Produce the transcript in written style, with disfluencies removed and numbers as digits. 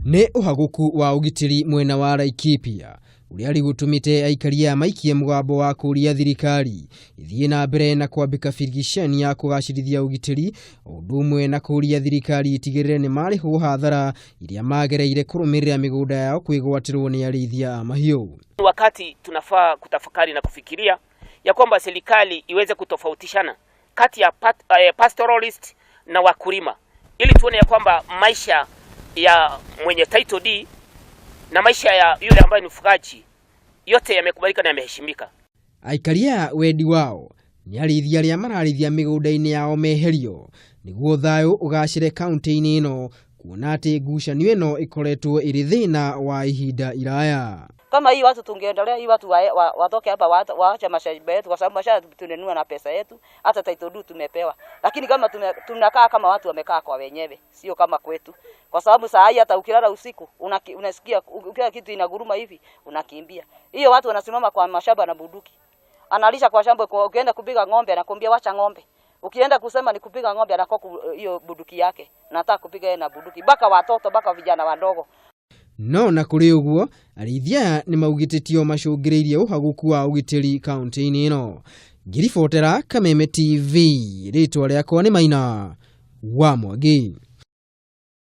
Nĩ ũhagũku wa ũgitĩri mwena wa Laikipia ũrĩa rĩu ũtũmĩte aikari aya maikie mũgambo wa kũria thirikari ĩthiĩ na mbere na kwambĩka birigiceni ya kũgacĩrithia ũgitĩri, o ũndũ ũmwe na kũria thirikari ĩtigĩrĩre nĩ marĩhwo hathara iria magereire kũrũmĩrĩra mĩgũnda yao kwĩgwatĩrwo nĩ arĩithia a mahiũ. Wakati tunafaa kutafakari na kufikiria ya kwamba serikali iweze kutofautishana kati ya pastoralist na wakulima ili tuone ya kwamba maisha ya mwenye title deed na maisha ya yule ambaye ni mfugaji yote yamekubalika na yameheshimika. Aikari aya wendi wao nĩ arĩithia arĩa mararĩithia mĩgũnda-inĩ yao meherio nĩguo thayũ ũgacĩre kaunti-inĩ ĩno, kuona atĩ ngucanio ĩno ĩkoretwo ĩrĩ thĩna wa ihinda iraya. Kama hii watu tungeendelea, hii watu watoke hapa, waache mashamba yetu, kwa sababu mashamba tunanunua na pesa yetu, hata title deed tumepewa. Lakini kama tunakaa kama watu wamekaa kwa wenyewe, sio kama kwetu. Kwa sababu saa hii hata ukilala usiku unasikia ukiwa kitu inaguruma hivi, unakimbia. Hiyo watu wanasimama kwa mashamba na bunduki. Analisha kwa shamba, ukienda kupiga ng'ombe anakuambia wacha ng'ombe. Ukienda kusema ni kupiga ng'ombe, anakuwa hiyo bunduki yake. Nataka kupiga yeye na bunduki. Baka watoto, baka vijana wadogo. No na kũrĩ ũguo, arĩithia aya nĩ maugĩtĩtio macũngĩrĩirie ũhagũku wa ũgitĩri kaunti-inĩ ĩno. Ngĩribotera Kameme TV, rĩtwa rĩakwa nĩ Maina wa Mwangi.